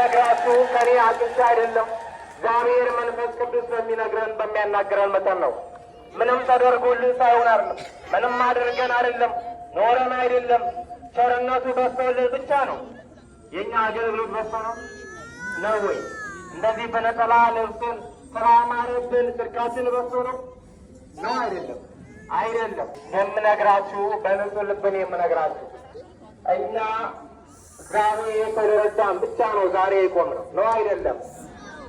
ነግራችሁ ከኔ አግኝቼ አይደለም። እግዚአብሔር መንፈስ ቅዱስ በሚነግረን በሚያናግረን መጠን ነው። ምንም ተደርጎልን ሳይሆን አይደለም። ምንም አድርገን አይደለም። ኖረን አይደለም። ቸርነቱ በዝቶልን ብቻ ነው። የእኛ አገልግሎት በዝቶ ነው ነው ወይ? እንደዚህ በነጠላ ለብሰን ስላማረብን ጽድቃችን በዝቶ ነው ነው? አይደለም፣ አይደለም። የምነግራችሁ በንጹህ ልብን የምነግራችሁ እኛ እግዚአብሔር ስለረዳን ብቻ ነው ዛሬ የቆምነው ነው አይደለም።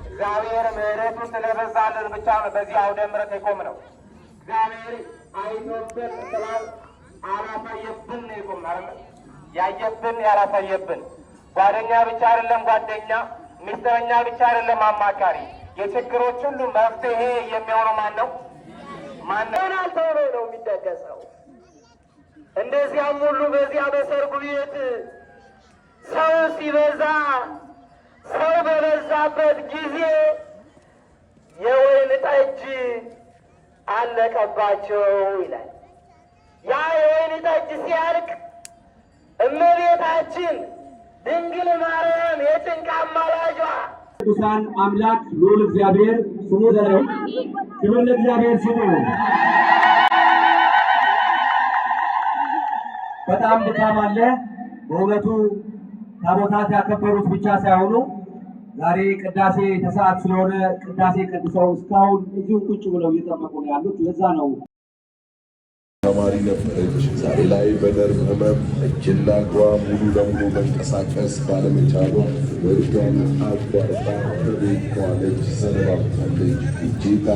እግዚአብሔር ምሕረቱ ስለበዛልን ብቻ ነው በዚህ አውደ ምሕረት የቆምነው። እግዚአብሔር አይቶብን ስላል አላሳየብን ነው የቆምነው አይደለም። ያየብን ያላሳየብን ጓደኛ ብቻ አይደለም ጓደኛ፣ ሚስጥረኛ ብቻ አይደለም አማካሪ። የችግሮች ሁሉ መፍትሄ የሚሆነው ማን ነው? ማን ነው? ተብሎ ነው የሚደገሰው። እንደዚያም ሁሉ በዚያ በሰርጉ ቤት ሰው ሲበዛ፣ ሰው በበዛበት ጊዜ የወይን ጠጅ አለቀባቸው ይላል። ያ የወይን ጠጅ ሲያልቅ እመቤታችን ድንግል ማርያም የጭንቅ አማላጇ ቅዱሳን አምላክ ልዑል እግዚአብሔር ስሙ ዘለው ክብር ለእግዚአብሔር ስሙ። በጣም ድካም አለ። በእውነቱ ታቦታት ያከበሩት ብቻ ሳይሆኑ ዛሬ ቅዳሴ ተሰዓት ስለሆነ ቅዳሴ ቀድሰው እስካሁን እዚሁ ቁጭ ብለው እየጠበቁ ነው ያሉት። ለዛ ነው። ተማሪ ነበረች። ዛሬ ላይ በነርቭ ህመም እጅና እግሯ ሙሉ ለሙሉ መንቀሳቀስ ባለመቻሏ ትምህርቷን አቋርጣ በቤት ከዋለች ሰነባብታለች። እጅግ